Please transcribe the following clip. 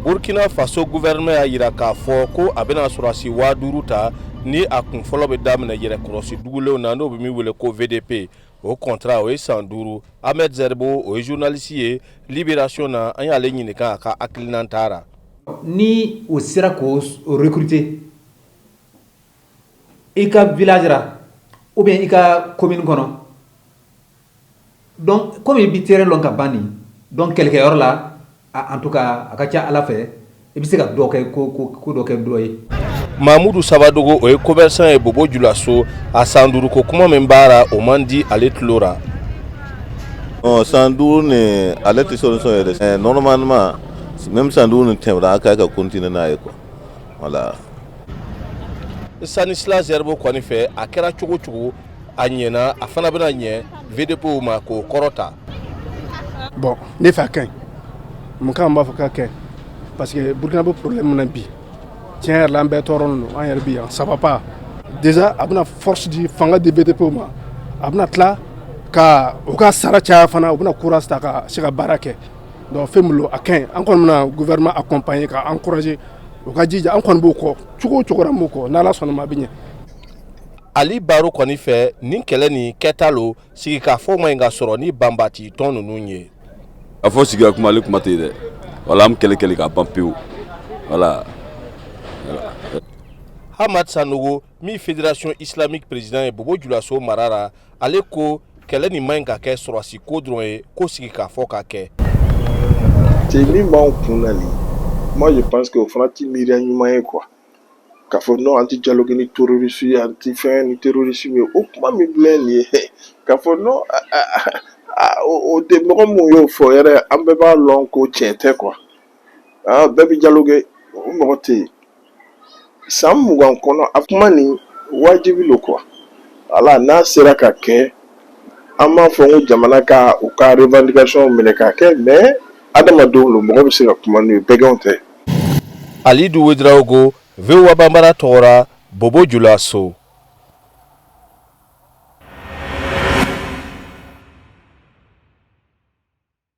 Burkina Faso gouvernement y'a jira k'a fɔ ko a bɛna sɔrɔdasi 5000 ta, ni a kun fɔlɔ bɛ daminɛ yɛrɛkɔrɔsi dugulenw na, n'o bɛ min wele ko VDP. O contrat, o ye san 5. Ahmed Zerbo, o ye journaliste ye Libération na, an y'ale ɲininka a ka hakilinan taara. Ni o sera k'o recruter i ka village la ou bien i ka commune kɔnɔ, donc komi i bi terrain lɔn ka ban nin, donc kɛlɛkɛyɔrɔ la, en tout cas, a ka ca Ala fɛ, i bɛ se ka dɔ kɛ, ko dɔ kɛ dɔ ye. Mamudu Sabadogo, o ye commerçant ye Bobo Julaso. A san 5 ko kuma min b'a ra, o man di ale tulo ra. San 5 nin, ale tɛ solution ye dɛ. Normalement, même san 5 nin tɛmɛna, a ka ka continuer n'a ye quoi, voilà. Stanislas Zerbo kɔni fɛ, a kɛra cogo cogo, a ɲɛna, a fana bɛna ɲɛ VDP ma k'o kɔrɔ ta. Bon, ne fɛ, a ka ɲi. Mun kan b'a fɔ k'a ka ɲi? Parce que Burkina bɛ problème min na bi, tiɲɛ yɛrɛ la, an bɛɛ tɔɔrɔlen don. An yɛrɛ bi yan, ça va pas. Déjà, a bɛna force di, fanga di VDP ma. A bɛna tila ka u ka sara caya fana, u bɛna courage ta ka se ka baara kɛ. Donc fɛn min don, a ka ɲi. An kɔni bɛna gouvernement accompagner, ka encourager, u ka jija. An kɔni b'o kɔ cogo o cogo la, an b'o kɔ. N'Ala sɔnna ma, a bɛ ɲɛ. Ali Baro kɔni fɛ, nin kɛlɛ nin kɛta lo, sigikafɔ ma ɲi ka sɔrɔ ni banbati tɔn ninnu ye. A fɔ sigi ka kuma, ale kuma tɛ yen dɛ. Wala an bɛ kɛlɛ kɛlɛ ka ban pewu, wala. Hamad Sanogo min, Fédération islamique président ye Bobo Julaso mara la, ale ko kɛlɛ nin man ɲi ka kɛ sɔrɔdasi ko dɔrɔn ye, ko sigikafɔ ka kɛ. Cɛ min b'anw kun na nin, moi je pense que o fana ti miiriya ɲuman ye quoi, k'a fɔ non, an ti dialogue ni terroriste ye, an ti fɛn ni terroriste ye. O kuma min filɛ nin ye, k'a fɔ non, o tɛ. Mɔgɔ mun y'o fɔ yɛrɛ, an bɛɛ b'a lɔn ko tiɲɛ tɛ quoi. Ah, bɛɛ bɛ dialogue, o mɔgɔ tɛ yen san 20 kɔnɔ. A kuma nin wajibi lo quoi. Ala n'a sera ka kɛ, an b'a fɔ ko jamana ka u ka revendication minɛ k'a kɛ, mais adamadenw lo, mɔgɔ bɛ se ka kuma n'u ye, bɛgɛnw tɛ. Alidu Wedraogo, VOA Bambara tɔgɔ ra, Bobo Julaso.